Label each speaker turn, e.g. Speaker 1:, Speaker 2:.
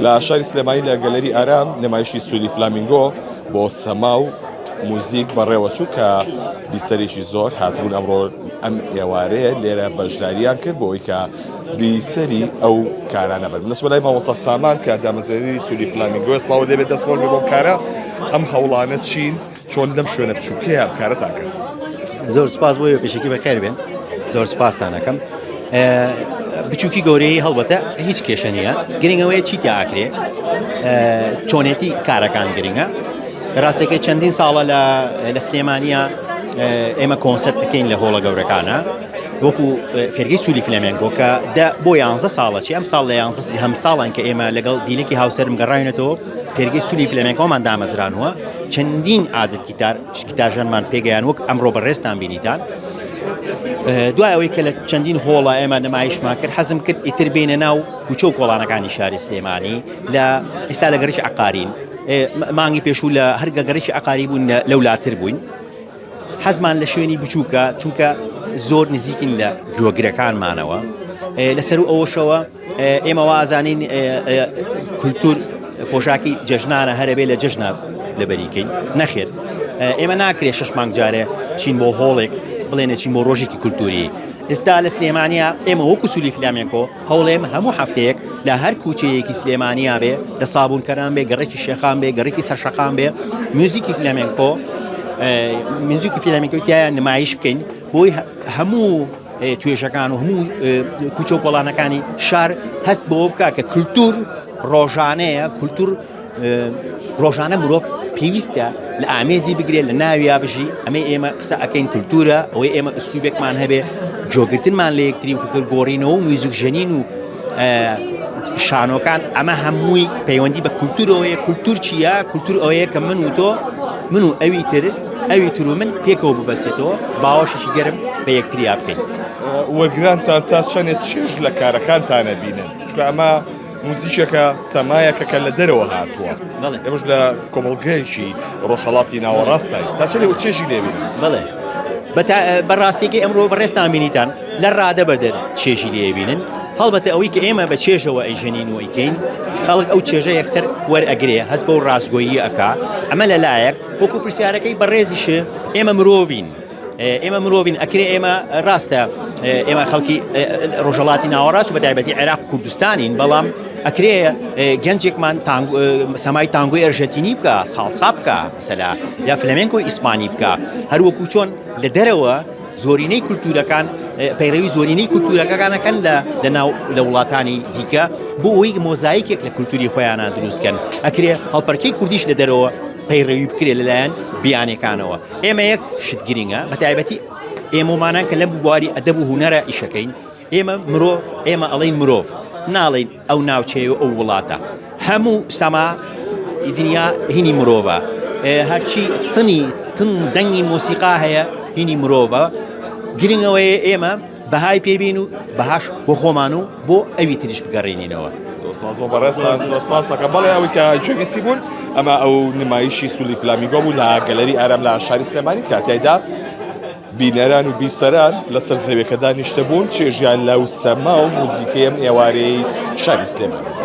Speaker 1: لە شاری سلێمانی لە گەلەری ئارام نمایشی سولی فلامینگۆ بۆ سەما و موزیک بەڕێوەچوو کە بیسەرێکی زۆر هاتبوون ئەمڕۆ ئەم ئێوارەیە لێرە بەشداریان کرد بۆ ئەوەی کە بیسەری ئەو کارانە بن. بنەچمە لای مامۆستا سامان کە دامەزرێنەری سولی فلامینگۆ سڵاو لێبێت دەست خۆش بێ بۆم کارە ئەم هەوڵانە چین چۆن لەم شوێنە بچووکەیە ئەم کارەتان کرد؟
Speaker 2: زۆر سپاس بۆ پێشەکی بەخێر بێن زۆر سپاستان ئەەکەم بچووکی گەورەی هەڵبەتە هیچ کێشە نییە گرنگەوەیە چی تیاکرێ چۆنێتی کارەکان گرنگە ڕاستەکەی چەندین ساڵە لە لە سلێمانە ئێمە کۆنسرت ئەەکەین لە هۆڵە گەورەکانە وەکو فێرگەی سولی فلەمێنگۆ کە دە بۆ یانزە ساڵە چی ئەم ساڵ لە یانزە هەم ساڵان کە ئێمە لەگەڵ دینێکی هاوسەرم گەڕاوینەتەوە فێرگەی سولی فلەمێنکۆمان دامەزرانوە چەندین عازف گیتار گیتارژەنمان پێگەیان وەک ئەمڕۆ بەڕێزتان بینیتان دوای ئەوەی کە لە چەندین هۆڵە ئێمە نمایشمان کرد حەزم کرد ئیتر بینە ناو کوچە و کۆڵانەکانی شاری سلێمانی لە ئێستا لە گەڕێکی عقارین مانگی پێشوو لە هەر گەڕێکی عقاری بوون لەو لاتر بووین حەزمان لە شوێنی بچووکە چونکە زۆر نزیکین لە گوێگرەکانمانەوە لەسەر و ئەوەشەوە ئێمە وازانین کولتور پۆشاکی جەژنانە هەرەبێ لە جەژنا لەبەریکەین نەخێر ئێمە ناکرێ شش مانگ جارێ چین بۆ هۆڵێک بڵێنە چین بۆ ڕۆژێکی کولتوری ئێستا لە سلێمانیا ئێمە وەکو سولی فلامێنکۆ هەوڵێم هەموو هەفتەیەک لە هەر کوچەیەکی سلێمانیا بێ لە سابوونکەران بێ گەڕێکی شێخان بێ گەڕێکی سەرشەقام بێ میوزیکی فلامێنکۆ میوزیکی فلامێنکۆ تایە نمایش بکەین بۆی هەموو توێژەکان و هەموو کوچە و کۆڵانەکانی شار هەست بەوە بکە کە کولتور ڕۆژانەیە کولتور ڕۆژانە مرۆڤ پێویستە لە ئامێزی بگرێت لە ناویا بژی ئەمەی ئێمە قسە ئەەکەین کولتورە ئەوەی ئێمە ئوسلوبێکمان هەبێ جۆگرتنمان لە یەکتری و فکر گۆڕینەوە و میوزیک ژەنین و شانۆکان ئەمە هەمووی پەیوەندی بە کولتورەوەیە کولتور چییە کولتور ئەوەیە کە من و تۆ من و ئەوی تر ئەوی تر و من پێکەوە ببەستێتەوە باوەشێکی گەرم بە یەکتریا بکەین.
Speaker 1: وەرگرانتان تا چەندێ چێژ لە کارەکانتانە بینن چونکە ئەمە موزیکێکە سەمایەکە کە لە دەرەوە هاتووە ئێمەش لە کۆمەڵگەیەکی ڕۆژهەڵاتی ناوەڕاستای تا چەندێ چێژی لێبینن
Speaker 2: بەڵێ بەڕاستێکی ئەمڕۆ بەڕێزتان بینیتان لە ڕادە بەدەر چێژی لێبینن هەڵبەتە ئەوەی کە ئێمە بە چێژەوە ئەیژەنین و ئەیکەین خەڵک ئەو چێژە یەکسەر وەرئەگرێ هەست بەو ڕاستگۆیی ئەکا ئەمە لە لایەک وەکو پرسیارەکەی بەڕێزیش ئێمە مرۆڤین ئێمە مرۆڤین ئەکرێ ئێمە ڕاستە ئێمە خەڵکی ڕۆژهڵاتی ناوەڕاست و بە تایبەتی عێراق کوردستانین بەڵام ئەکرێ گەنجێکمان سەمای تانگۆی ئەرژەتینی بکە ساڵسا بکە مەسەلا یا فلەمێنکۆی ئیسپانی بکە هەروەکو چۆن لە دەرەوە زۆرینەی کولتوورەکان پەیڕەوی زۆرینەی کولتوورەکەکانەکەن لە لەناو لە وڵاتانی دیکە بۆ ئەوەی مۆزایکێک لە کولتوری خۆیانە دروستکەن ئەکرێ هەڵپەرکەی کوردیش لە دەرەوە پەیڕەوی بکرێت لەلایەن بیانەکانەوە ئێمە یەک شت گرنگە بە تایبەتی ئێمەمانان کە لەم بواری ئەدەب و هونەرە ئیشەکەین ئێمە مرۆڤ ئێمە ئەڵێین مرۆڤ ناڵێین ئەو ناوچەیە و ئەو وڵاتە هەموو سەما دنیا هینی مرۆڤە هەرچی تنی تن دەنگی مۆسیقا هەیە هینی مرۆڤە گرنگەوەیە ئێمە بەهای پێبین و بەهاش بۆ خۆمان و بۆ ئەوی تریش بگەڕێنینەوە.
Speaker 1: سپاسەکە بەڵێ ئەوەی کە گوێبیستی بوون ئەمە ئەو نمایشی سولی فلامیگۆ بوو لە گەلەری ئارام لە شاری سلێمانی کاتیایدا بینەران و بیسەران لەسەر زەویەکە دانیشتبوون، چێژیان لەو سەما و موزیکەی ئەم ئێوارەیەی شاری سلێمانی.